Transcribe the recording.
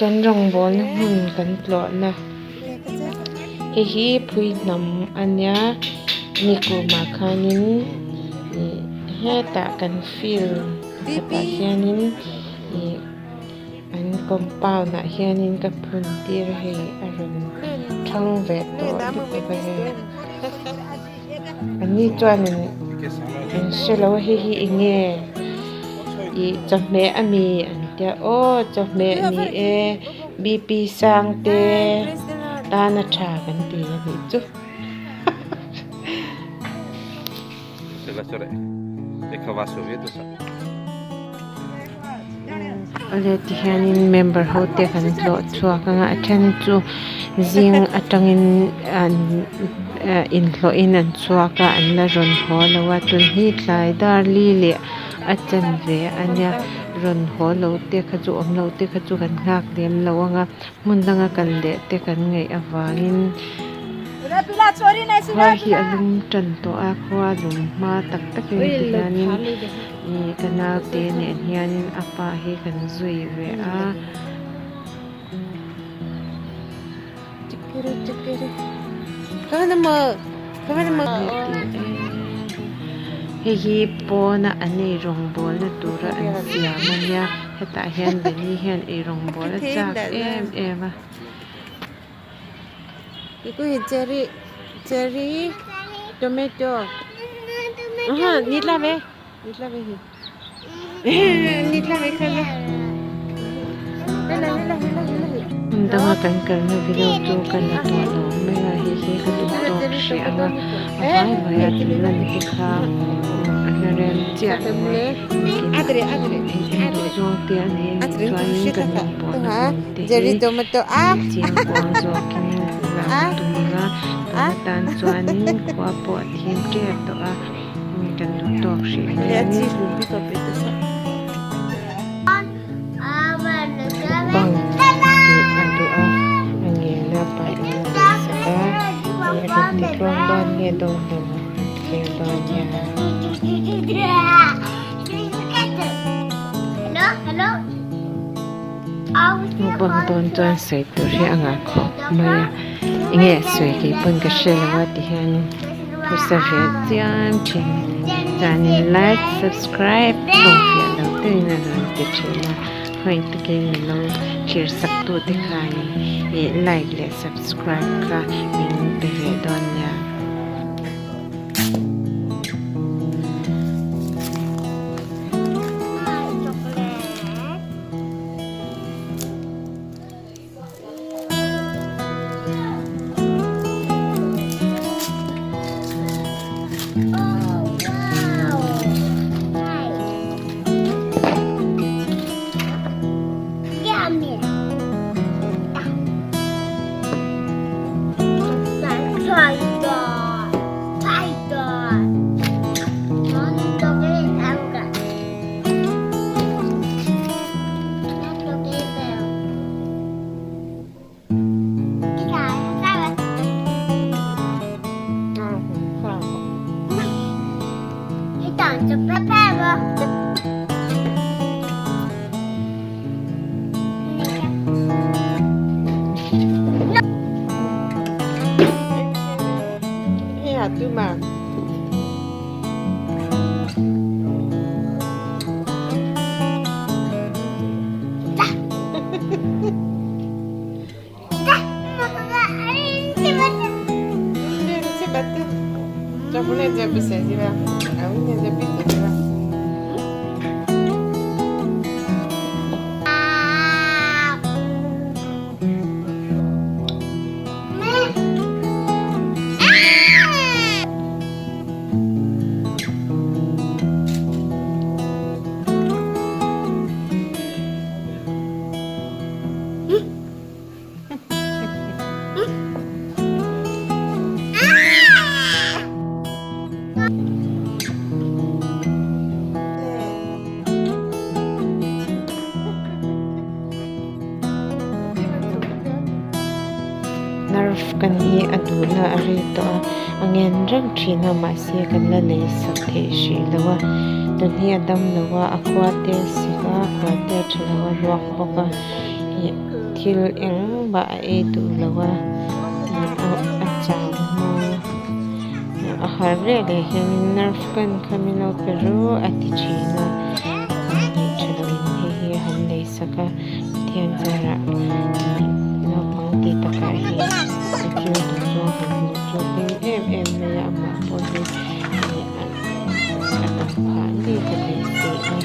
Kan rawngbawlna hmun kan tlawhna hei hi phui hnam a nia nikumah khanin ih hetah kan field khatah hianin ih an compound ah hianin ka phun tir a hei a rawn thang ve tawh lutuk a hei an ni chuanin an hrelo a hei hi eng nge ih chawhmeh a mi an tia aw chawhmeh a ni e b p sang te tan a tha kan ti a nih chu. Awle tihianin member ho te kan tlawh chhuak anga a then chu zing atangin an eh inhlawhin an chhuak a an la rawn haw lo a tun hi tlai dar li leh a chanve a nia rawn haw lo te kha chu awm lo te kha chu kan nghak lem lo anga hmun danga kal leh te kan ngaih avangin. Khua hi a lum tan tawh a khua lum hma tak takin ti hianin ih ka naute nen hianin a pa hi kan zui ve a. Hei hi pawna an eirawngbawl na tura an siam a nia hetah hian Benny hian eirawngbawl a chak em em a. Cherry cherry tomato hmun danga kan kalna video chu ka la tawh lo mai a hei hi ka duh tawk hrih ang a a vai vai a tih lan te kha a la rem chiah lo a engkim duh zawng te a nei a nih chuanin kan rawngbawlna hmun te hi chiang kuang zawkin lak tum ang a tun atan chuanin khua pawh a thim tep tawh a. Kan duh tawk hrih mai a ni. Bang tih a duh a, a ngel a pa in a lei sak a, ih a rawn ti tluang dawn nge dawn lo an thlir dawn nia. Mukbang dawn chuan sawi tur hi a ngah khawp mai a, enge a sawi kei pawn ka hre lo a ti hianin. Phusa ve chiam thin chuanin like subscribe thawmfiah lo deuhin a rawn ti thin a khawi takin min lo thlir sak tu te khanin ih like leh subscribe kha min pe ve dawn nia. Nerf kan hi a duhna a rei tawh a, a ngen reng thin a mahse kan la lei sak theih hrih lo a, tun hi a dam lo a, a khua te a sik a, a khua te a tha lo a ruak bawk a ih. Thil engmah a ei duh lo a, a chau hmang a harh reh leh hianin nerve gun kha min lo pe ru a ti thin a, ngaih tha loin hei hi a han lei sak a, Pathian zarah naupang tih takah hi a thil duh zawng han hmuh chu a hlim em em mai a, amah pawh hi a dam phah ngei ka beisei a.